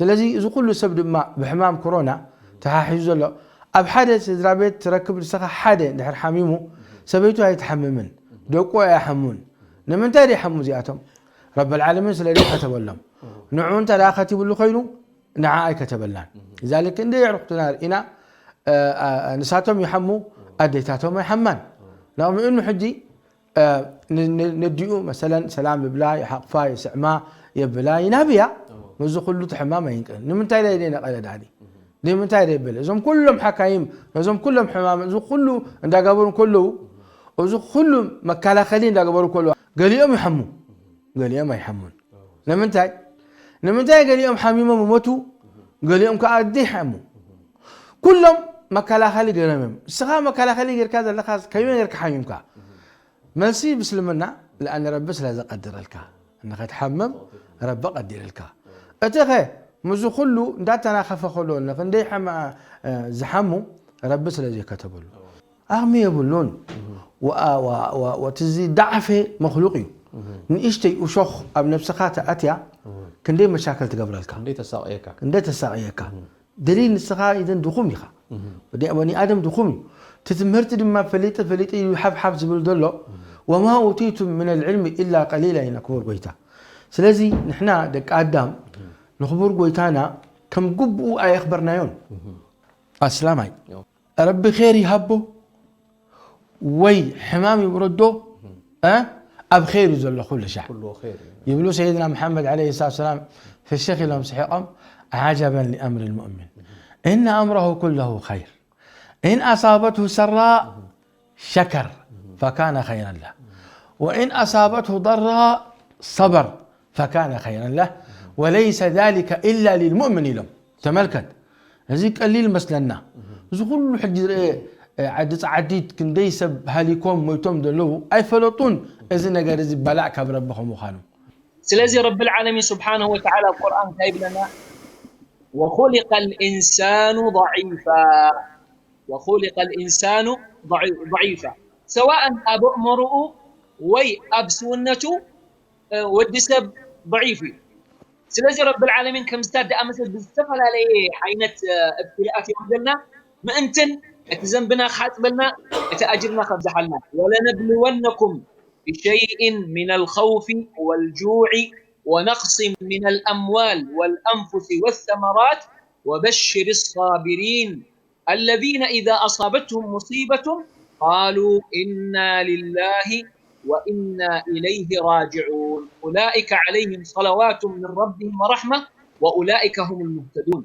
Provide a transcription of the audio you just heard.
ስለዚ እዚ ኩሉ ሰብ ድማ ብሕማም ኮሮና ተሓሒዙ ዘሎ፣ ኣብ ሓደ ስድራ ቤት ትረክብ ንስኻ ሓደ እንድሕር ሓሚሙ፣ ሰበይቱ ኣይትሓምምን፣ ደቁ ኣይሓሙን። ንምንታይ ደይሓሙ እዚኣቶም? ረብል ዓለሚን ስለ ዘይከተበሎም። ንዑ እንተ ደኣ ከቲብሉ ኮይኑ ንዓ ኣይከተበልናን። እዛ ልክ እንደ የዕሩኽትና ርኢና፣ እ፣ እ፣ ንሳቶም ይሓሙ፣ ኣዴታቶም ኣይሓማን። ንቕሚኡ ሕጂ፣ እ፣ ን-፣ ን-፣ ነዲኡ መሰለን ሰላም ይብላ፣ ይሓቕፋ፣ ይስዕማ፣ የብላ፣ ይናብያ። ምስዚ ኩሉ እቲ ሕማም ኣይንቀን። ንምንታይ ደይ ነቐለ ዳኒ? ንምንታይ ደይ በለ? እዞም ኩሎም ሓካይም፣ ነዞም ኩሎም ሕማም፣ እዚ ኩሉ እንዳገበሩ ከለዉ፣ እዚ ኩሉ መከላኸሊ እንዳገበሩ ከለዉ፣ ገሊኦም ይሓሙ፣ ገሊኦም ኣይሓሙን። ንምንታይ? ንምንታይ ገሊኦም ሓሚሞም ይሞቱ፣ ገሊኦም ከኣ ደይሓሙ? ኩሎም መከላኸሊ ገይሮም እዮም። ንስኻ መከላኸሊ ጌርካ ዘለኻስ ከመይ ጌርካ ሓሚምካ? መልሲ ምስልምና፣ ለኣን ረቢ ስለ ዘቐድረልካ። ንኸትሓምም ረቢ ቀዲርልካ። እቲኸ ምስዚ ኩሉ እንዳተናኸፈ ከሎ ንኽንደይ ሓማ-፣ እ፣ ዝሓሙ ረቢ ስለ ዘይከተበሉ። ዓቕሚ የብሉን። ወ-፣ ወ-፣ ወ-፣ ወትዚ ዳዕፈ መኽሉቕ እዩ። ንእሽተይ እሾኽ ኣብ ነብስኻ ተኣትያ ክንደይ መሻክል ትገብረልካ። ክንደይ ተሳቕየካ። ክንደይ ተሳቕየካ። ደሊል ንስኻ ኢዘን ድኹም ኢኻ። ወዲ-፣ በኒ ኣደም ድኹም እዩ። እቲ ትምህርቲ ድማ ፈሊጠ ፈሊጠ ኢሉ ሓፍ ሓፍ ዝብል ዘሎ። ወማ ኡቲቱም ሚነል ዒልሚ ኢላ ቀሊላ ኢና ክቡር ጎይታ። ስለዚ ንሕና ደቂ ኣዳም ንኽቡር ጎይታና ከም ግብኡ ኣየኽበርናዮን። ኣስላማይ ረቢ ኼር ይሃቦ ወይ ሕማም ይውረዶ፣ እ፣ ኣብ ኼር እዩ ዘሎ ኩሉ ሻዕ። ኩሉ ኸይር እዩ። ይብሉ ሰይድና መሓመድ ዓለይሂ ሰላቱ ወሰላም፣ ፍሽኽ ኢሎም ስሒቖም፣ ዓጀበን ሊኣምሪ ልሙእሚን፣ እነ ኣምረሁ ኩለሁ ኸይር፣ ኢን ኣሳበትሁ ሰራ ሸከር ፈካነ ኸይረን ለህ፣ ወኢን ኣሳበትሁ ضራ ሰበር ፈካነ ኸይረን ለህ፣ ወለይሰ ዛሊከ ኢላ ሊልሙእሚን ኢሎም። ተመልከት፣ እዚ ቀሊል መስለና። እዚ ኩሉ ሕጂ ዝረአ፣ እ፣ ዓዲ ጸዓዲት ክንደይ ሰብ ሃሊኮም ሞይቶም ዘለዉ ኣይፈለጡን። እዚ ነገር እዚ በላእ ካብ ረቢ ከም ምዃኑ። ስለዚ ረብል ዓለሚን ስብሓነሁ ወተዓላ ኣብ ቁርኣን እንታይ ይብለና? ወኹሊቀል ኢንሳኑ ضዒፋ። ወኹሊቀል ኢንሳኑ ضዒ-፣ ضዒፋ። ሰዋእን ኣብ ኣእምሮኡ ወይ ኣብ ስውነቱ፣ እ፣ ወዲ ሰብ ضዒፍ እዩ። ስለዚ ረብል ዓለሚን ከምዝታት ደኣ መሰል ብዝተፈላለየ ዓይነት፣ እ፣ እብትላኣት የውርደልና ምእንትን እቲ ዘንብና ክሓጽበልና እቲ ኣጅርና ከብዝሓልና። ወለነብልወነኩም ብሸይእን ሚነል ኸውፊ ወልጁዒ ወነቅሲን ሚነል ኣምዋል ወልኣንፉሲ ወሰመራት ወበሽሪ ሳቢሪን። الذين إذا أصابتهم مصيبة قالوا إنا لله وإنا إليه راجعون. أولئك عليهم صلوات من ربهم ورحمة وأولئك هم المهتدون.